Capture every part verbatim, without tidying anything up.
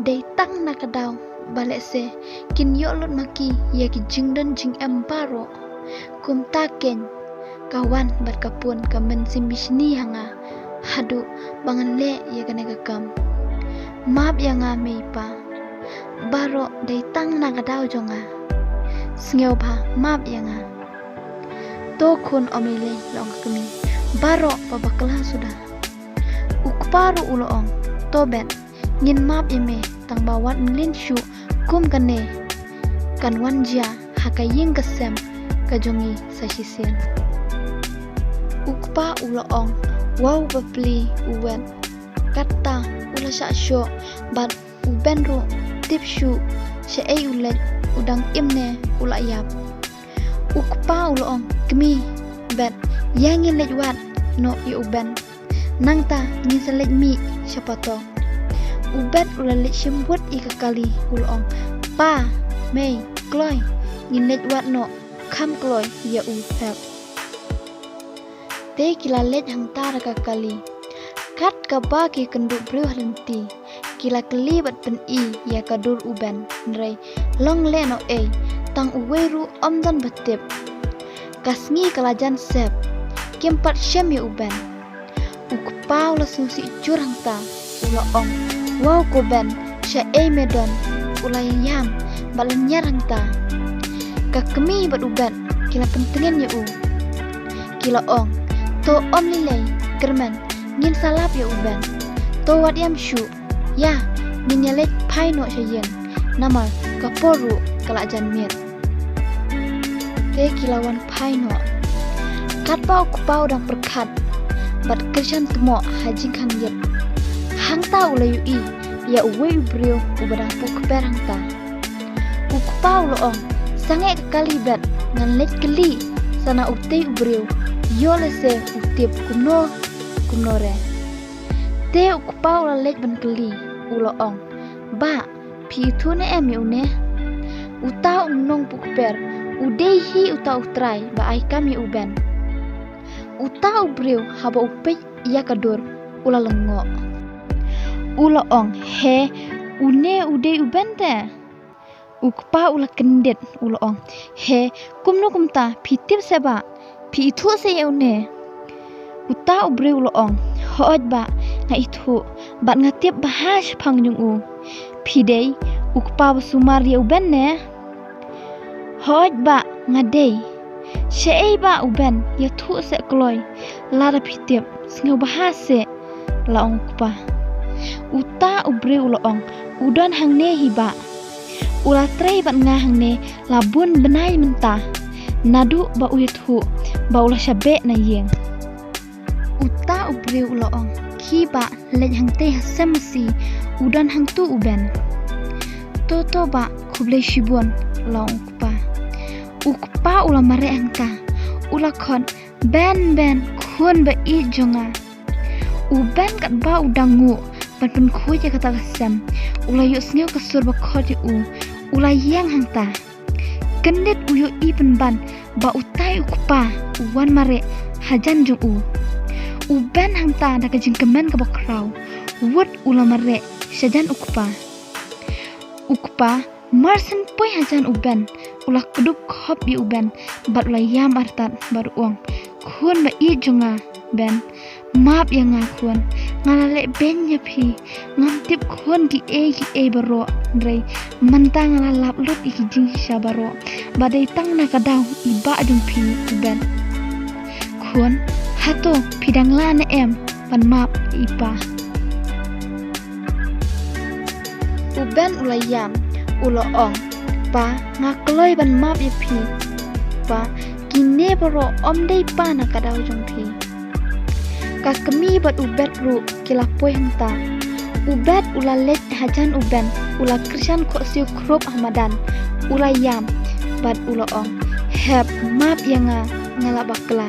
Dei tang na ka daw ba lehse kin ïoh lut ma ki ïa ki jingdon jingem baroh. Kumta keiñ ka wan bad ka pun ka mynsiem bishni ha nga haduh ba ngan leh ïa kane ka kam. Map ïa nga mei pa. Baroh dei tang na ka daw jong nga. Sngewbha map ïa nga. To khun, ym lei lei, la ong ka kmie. Baroh ba bakla suda. U kpa ruh u la ong, to bet, ngin map ïa me, tang ba wat mlien shuh kum kane kan wan jia ha ka ïing ka sem ka jong ngi sa shisien. U kpa u la ong, wow bapli u wet. Katta u la shah shoh bad u Ben ruh tip shuh shaei u leit, u dang im ne u la ïap. U kpa u la ong, kmie, bet, ïa ngin leit wad noh ïa u Ben. Nangta ngin sa leit mih sha patok. U Bet u la leit shim bud ïa ka kali, u la ong, pa, mei, kloi, ngin leit wad noh, kham kloi ïa u hep. Te ki la leit hangta da ka kali. Kat kaba ki kynduh briew ha lynti, ki la kylli bad pyni ïa ka dur u Ben, hynrei long lehnohei, tang uwei ruh ym don ba tip. Ka sngi ka la jan sep, kim pat shem ïa u Ben. U kpa u la sngewsih jur hangta, u la ong, wow ko Ben, shaei me don? U la ïam bad lynñiar hangta. Ka kmie bad u Bet ki la pyntngen ïa u. Ki la ong, to ym lei lei, kyrmen, ngin sa lap ïa u Ben. To wat ïam shuh, ïa, ngin ïa leit phai noh sha ïing, namar ka por ruh ka la jan miet. Te ki la wan phai noh. Katba u kpa u dang pyrkhat bad kyrshan tmoh ha jingkhang ïit, hangta u la ïohi ïa uwei u briew uba dang puh kper hangta. U kpa u la ong, sangeh ka kali Bet, ngan leit kylli sa na utei u briew, ïoh lehse u tip kumno kumno re. Te u kpa u la leit ban kylli, u la ong, bah, phi ithuh ne em ïa une? Uta u nongpuh kper u dei hi uta u trai ba ai kam ïa u Ben. Uta u briew haba u peit ïa ka dur u la lyngngoh. U la ong, he, une u dei u Ben te? U kpa u la kyndit, u la ong, he, kumno kumta, phi tip se bah, phi ithuh se ïa une? Uta u briew u la ong, hooid bah, nga ithuh bad nga tip bha shaphang jong u. Phi dei u kpa ba sumar ïa u Ben ne? Hooid bah, nga dei. Shaei bah u Ben, ïathuh seh kloi, lada phi tip, sngewbha seh, la ong u kpa. Uta u briew u la ong, u don hangne hi bah. U la trei bad nga hangne la bun bnai mynta, naduh ba u ïathuh ba u la shah beh na ïing. Uta u briew u la ong, khie bah, leit hangtei ha sem masi, u don hangtu u Ben. To to bah, khublei shibun, la ong u kpa. U kpa u la mareh hangta, u la khot, Ben, Ben, khun ba ïeit jong nga. U Ben katba u dang nguh ban pynkhuid ïa kata ka sem, u la ïohsngew ka sur ba khot ïa u, u la ïeng hangta. Kyndit u ïohi pynban ba utai u kpa u wan mareh hajan jong u. U Ben hangta da ka jingkmen kaba khraw, wut u la mareh shajan u kpa. U kpa mar syn poi hajan u Ben, u la kdup khop ïa u Ben bad u la ïam artat bad u ong, khun ba ïeit jong nga Ben, map ïa nga khun, nga la leh beiñ ïa phi. Ngam tip khun kiei kiei baroh, hynrei mynta nga la lap lut ïa ki jingshisha baroh, ba dei tang na ka daw i bah jong phi u Ben. Khun, hato phi dang lah ne em ban map ïa i pa? U Ben u la ïam, u la ong, pa, nga kloi ban map ïa phi. Pa, kine baroh ym dei pa na ka daw jong phi. Ka kmie bad u Bet ruh ki la poi hangta. U Bet u la leit hajan u Ben, u la kyrshan khohsiew khrup ha madan, u la ïam bad u la ong, hep, map ïa nga, nga la bakla.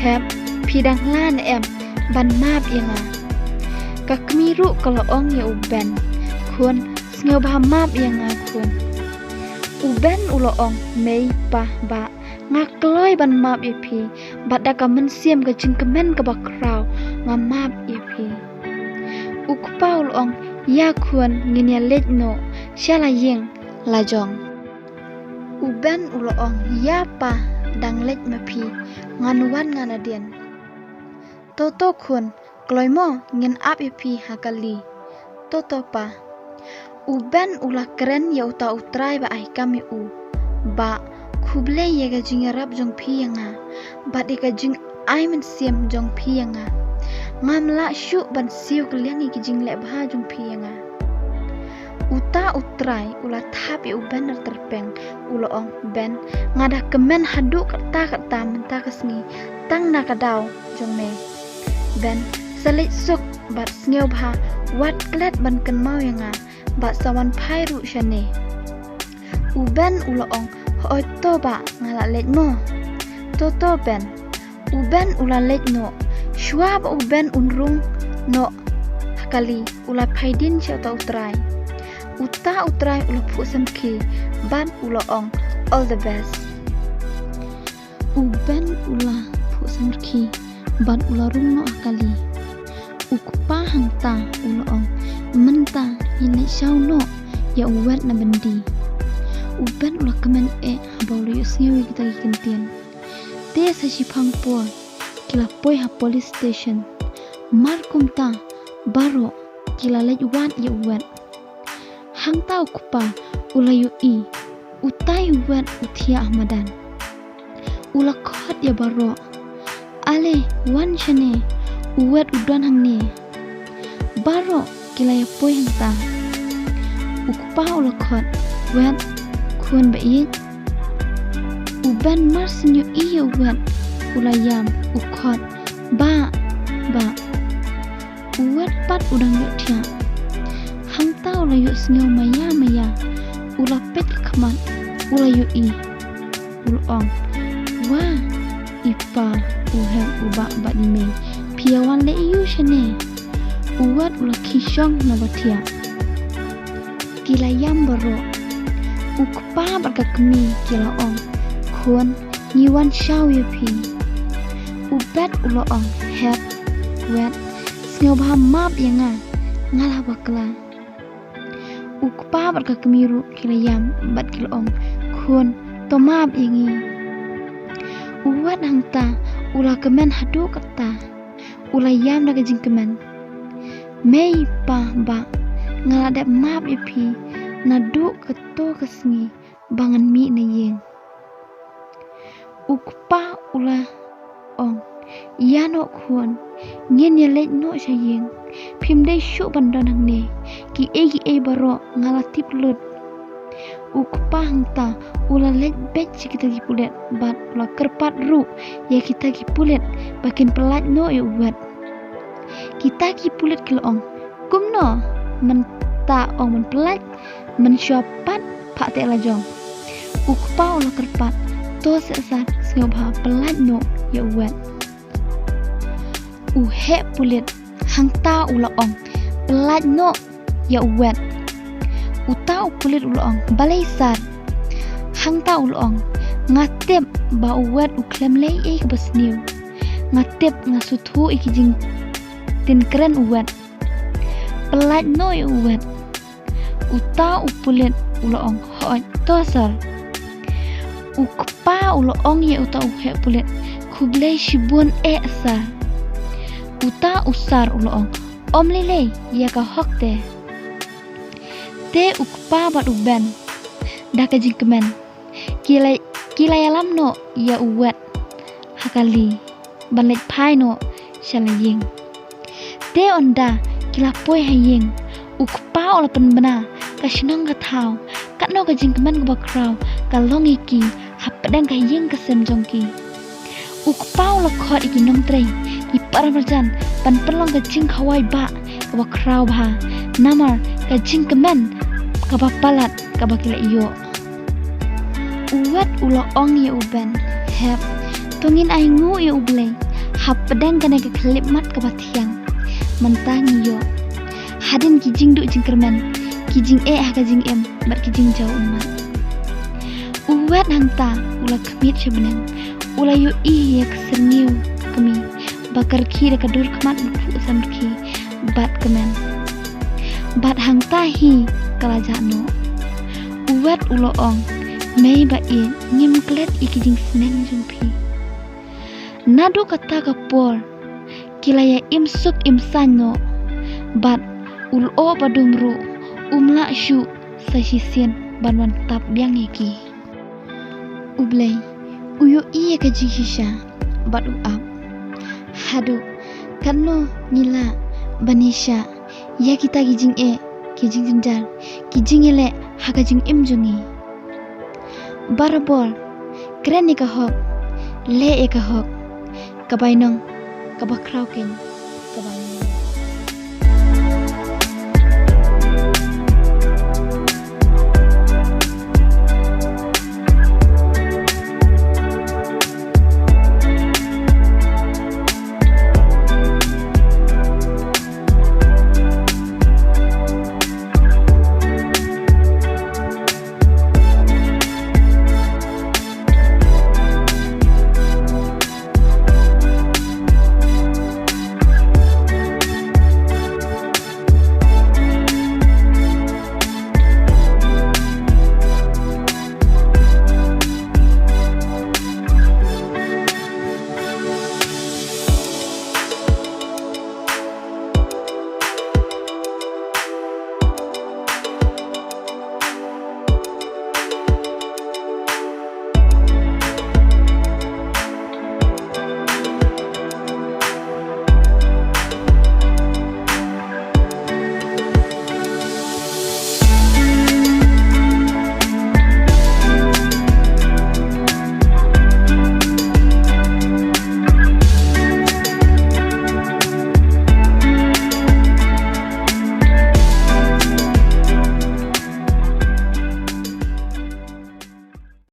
Hep, phi dang lah ne em ban map ïa nga? Ka kmie ruh ka la ong ïa u Ben, khun, sngewbha map ïa nga khun. U Ben u la ong, mei, pa, bah, nga kloi ban map ïa phi, bad da ka mynsiem ka jingkmen kaba khraw nga map ïa phi. U kpa u la ong, Ïa khun, ngin ïa leit noh sha la ïing la jong. U Ben u la ong, ïa pa, dang leit ma phi, ngan wan nga nadien. To to khun, kloi mo, ngin ap ïa phi ha kali. To to pa. U Ben u la kren ïa uta u trai ba ai kam ïa u. Bah, khublei ïa ka jingïarap jong phi ïa nga bad ïa ka jingai mynsiem jong phi ïa nga. Ngam lah shuh ban siew kylliang ïa ki jingleh bha jong phi ïa nga. Uta u trai u la thap ïa u Ben ar tyrpeng, u la ong, Ben, nga da kmen haduh katta katta mynta ka sngi tang na ka daw jong me. Ben, sa leit suk bad sngewbha wat klet ban kynmaw ïa nga bad sa wan phai ruh shane. U Ben u la ong, hooid to bah, nga la leit mo. To to Ben. U Ben u la leit noh. Shuwa ba u Ben un rung noh ha kali, u la phai dien sha uta u trai. Uta u trai u la phuh samrkhie bad u la ong, all the best. U Ben u la phuh samrkhie bad u la rung noh ha kali. U kpa hangta u la ong, mynta ngin leit shaw noh ïa u Wet na byndi. U Ben u la kmen eh haba u la ïohsngew ïa kita ki kyntien. Te sa shiphang por ki la poi ha police station. Mar kumta baroh ki la leit wad ïa u Wet. Hangta u kpa u la ïohi utai u Wet u thiah ha madan. U la khot ïa baroh, ale wan shane, u Wet u don hangne. Baroh ki la ïa poi hangta. U kpa u la khot, Wet, khun ba ïeit. U Ben mar shu ïohi ïa u Wet u la ïam, u khot, bah, bah. U Wet pat u dang ïohthiah. Hangta u la ïohsngew maïa maïa. U la peit ka khmat, u la ïohi. U la ong, wah, i pa, u hep, u bah bad i mei, phi ïa wan leh aïu shane? U Wet u la khie shong na ba thiah. Ki la ïam baroh. U kpa bad ka kmie ki la ong, khun, ngi wan shaw ïa phi. U Ben u la ong, hep, Wet, sngewbha map ïa nga, nga la bakla. U kpa bad ka kmie ruh ki la ïam bad ki la ong, khun, to map ïa ngi. U Wet hangta u la kmen haduh katta. U la ïam da ka jingkmen. Mei, pa, bah, nga la dep map ïa phi naduh kato ka sngi ba ngan mih na ïing. U kpa u la ong, ïa noh khun, ngin ïa leit noh sha ïing. Phim dei shuh ban don hangne. Kiei kiei baroh nga la tip lut. U kpa hangta u la leit beit sha kita ki pulit bad u la kyrpad ruh ïa kita ki pulit ba kin pyllait noh ïa u Wet. Kita ki pulit ki la ong, kumno mynta ong ban pyllait, mynshuwa pat phah teh la jong. U kpa u la kyrpad, to seh sar, sngewbha pyllait noh ïa u Wet. U heh pulit hangta u la ong, pyllait noh ïa u Wet. Uta u pulit u la ong, balei sar? Hangta u la ong, nga tip ba u Wet u khlem leh ei ei kaba sniew. Nga tip, nga sngewthuh ïa ki jingtien kren u Wet. Pyllait noh ïa u Wet. Uta u pulit u la ong, hooid to sar. U kpa u la ong ïa uta u heh pulit, khublei shibun eh sar. Uta u sar u la ong, ym lei lei, ïa ka hok te. Te u kpa bad u Ben da ka jingkmen ki la, ki la ïalam noh ïa u Wet ha kali ban leit phai noh sha la ïing. Te ynda ki la poi ha ïing, u kpa u la pynbna ka shnong ka thaw, katno ka jingkmen kaba khraw ka long ïa ki hapdeng ka ïing ka sem jong ki. U kpa u la khot ïa ki nongtrei, ki para marjan, ban pynlong ka jingkhawai bah kaba khraw bha, namar ka jingkmen kaba palat kaba ki la ïoh. U Wet u la ong ïa u Ben, hep, to ngin ainguh ïa U Blei hapdeng kane ka khyllipmat kaba thiang. Mynta ngi ïoh hadien ki jingduh jingkyrmen, ki jingeh ha ka jingim bad ki jingjaw ummat. U Wet hangta u la khmih sha bneng, u la ïohi ïa ka syrngiew ka kmie ba ka rkhie da ka dur khmat, u phuh samrkhie bad kmen. Bad hangta hi ka la jah noh. U wat u la ong, mei ba ïeit, ngim klet ïa ki jingsneng jong phi. Naduh kata ka por ki la ïa im suk im saiñ noh. Bad u lyoh ba dum ruh um lah shuh sa shisien ban wan tap biang ïa ki. U Blei u ïohi ïa ka jingshisha bad u ap. Haduh katno ngi lah ban ïashah ïa kita ki jingeh, ki jingjynjar, ki jingeh leh ha ka jingim jong ngi. Barabor kren ïa ka hok, leh ïa ka hok, ka bainong kaba khraw keiñ, kaba